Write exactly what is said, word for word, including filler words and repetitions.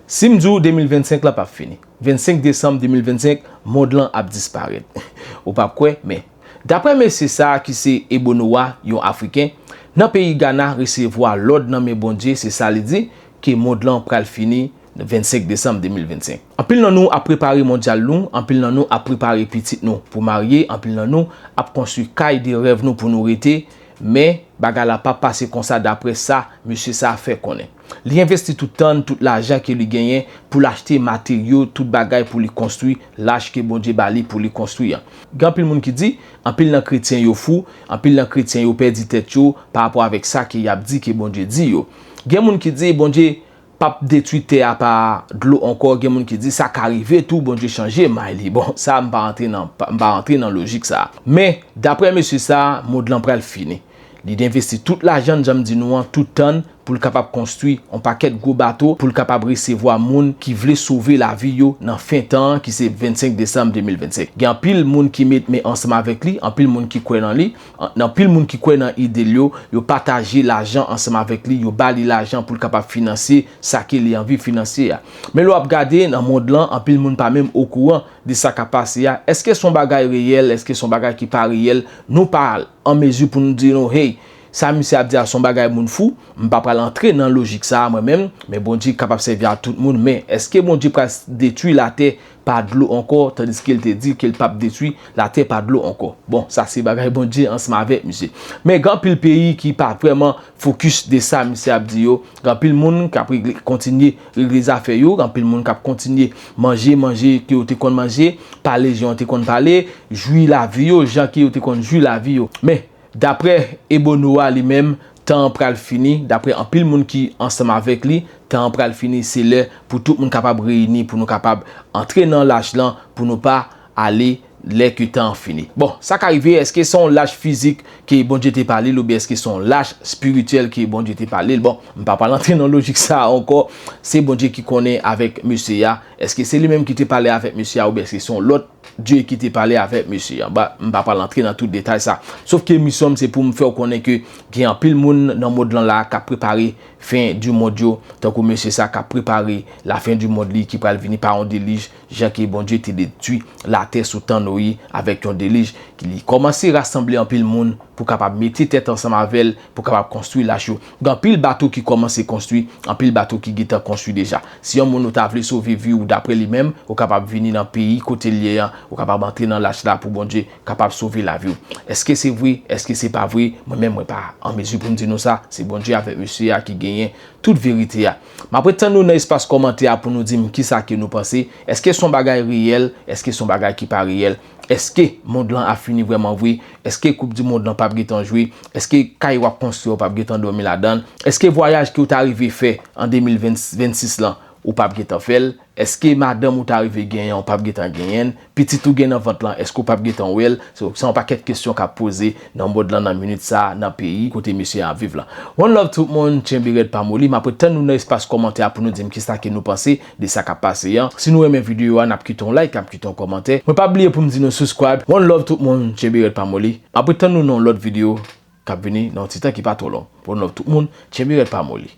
Si m di w de mil vennsenk lan p ap fini, vennsenk desanm de mil vennsenk, mond lan ap disparèt. Ou p ap kwè, men daprè mesye sa a ki se Ebonowa, yon Afriken, nan peyi Gana resevwa lòd nan men Bondye, se sa li di, ke mond lan pral fini vennsenk desanm de mil vennsenk. Anpil nan nou ap prepare mondyal nou, anpil nan nou ap prepare pitit nou pou marye, anpil nan nou ap konstwi kay de rèv nou pou nou rete, men bagay la p ap pase konsa daprè sa mesye sa a fè konnen. Li envesti tout tan n, tout lajan ke li genyen pou l achte materyo, tout bagay pou li konstwi lach ke Bondye ba li pou li konstwi an. Gen anpil moun ki di, anpil nan kretyen yo fou, anpil nan kretyen yo pèdi tèt yo pa rapò avèk sa ke y ap di ke Bondye di yo. Gen moun ki di Bondye p ap detwi tè a pa dlo ankò, gen moun ki di sa ka rive tou, Bondye chanje may li. Bon, sa m pa rantre nan, m pa rantre nan lojik sa a. Men, daprè mesye sa a, mond lan pral fini. Li t envesti tout lajan n, jan m di nou an, tout tan n, pou l kapab konstwi yon pakèt gwo bato, pou l kapab resevwa moun ki vle sove lavi yo nan fen tan an, ki se vennsenk desanm de mil vennsenk. Gen anpil moun ki met men ansanm avèk li, anpil moun ki kwè nan li, an-, anpil moun ki kwè nan ide l yo, yo pataje lajan ansanm avèk li, yo ba li lajan pou l kapab finanse sa ke li anvi finanse a. Men lè w ap gade nan mond lan, anpil moun pa menm okouran de sa k ap pase a. Èske se yon bagay reyèl? Èske se yon bagay ki pa reyèl? Nou pa an mezi pou nou di nou, hey, sa misye ap di a se yon bagay moun fou. M pa pral antre nan lojik sa a mwen menm, men Bondye kapab sèvi a tout moun. Men èske Bondye pral detwi latè pa dlo ankò, tandiske l te di ke l p ap detwi latè pa dlo ankò? Bon, sa se bagay Bondye ansanm avèk misye. Men gen anpil peyi ki pa vrèman fokis de sa misye ap di yo. Gen anpil moun k ap regle, kontinye regle zafè yo, gen anpil moun k ap kontinye manje, manje ke yo te konn manje, pale jan yo te konn pale, jwi lavi yo jan ke yo te konn jwi lavi yo. Men, daprè Ebonowa li menm, tan an pral fini, daprè anpil moun ki ansanm avèk li, tan an pral fini, se lè pou tout moun kapab reyini, pou nou kapab antre nan lach lan, pou nou pa ale lè ke tan an fini. Bon, sa ka rive, èske se yon lach fizik ke Bondye te pale l, oubyen èske se yon lach espirityèl ke Bondye te pale l? Bon, m pa pral antre nan lojik sa a ankò, se Bondye ki konnen avèk mesye a. Èske se li menm ki te pale avèk mesye a, oubyen èske se yon lòt Dye ki te pale avèk mesye a? M pa, m pa pral antre nan tout detay sa. Sof ke misyon m se pou m fè w konnen ke gen anpil moun nan mond lan la k ap prepare fen di mond yo, tankou mesye sa k ap prepare lafen di mond li ki pral vini pa yon delij, jan ke Bondye te detwi latè sou tan Noye avèk yon delij, ki li kòmanse rasanble anpil moun pou kapab mete tèt ansanm avè l, pou kapab konstwi lach yo. Gen anpil bato ki kòmanse konstwi, anpil bato ki gentan konstwi deja. Si yon moun ou ta vle sove vi w daprè li menm, ou kapab vini nan peyi kote l ye an, ou kapab antre nan lach la pou Bondye kapab sove lavi w. Èske se vre? Èske se pa vre? Mwen menm, mwen pa an mezi pou m di nou sa. Se Bondye avèk mesye a ki genyen tout verite a. M ap ret tann nou nan espas kòmantè a pou nou di m kisa ke nou panse. Èske se yon bagay reyèl? Èske se yon bagay ki pa reyèl? Èske mond lan ap fini vrèman vre? Èske koup di mond lan p ap gentan jwe? Èske kay w ap konstwi a, w p ap gentan dòmi ladan l? Èske vwayaj ke w ta rive fè an de mil vennsis lan, ou p ap gentan fè l? Èske madanm ou ta rive genyen an, ou p ap gentan genyen l? Pitit ou gen nan vant lan, èske ou p ap gentan wè l? So, se yon pakèt kesyon k ap poze nan mond lan, nan minit sa a, nan peyi kote mesye a ap viv lan. One love tout moun, tchenbe rèd pa moli. M ap ret tann nou nan espas kòmantè a pou nou di m kisa ke nou panse de sa k ap pase an. Si nou renmen videyo a, n ap kite yon like, n ap kite yon kòmantè. Mwen pa bliye pou m di nou subscribe. One love tout moun, tchenbe rèd pa moli. M ap ret tann nou nan yon lòt videyo k ap vini nan yon ti tan ki pa twò long. One love tout moun, tchenbe rèd pa moli.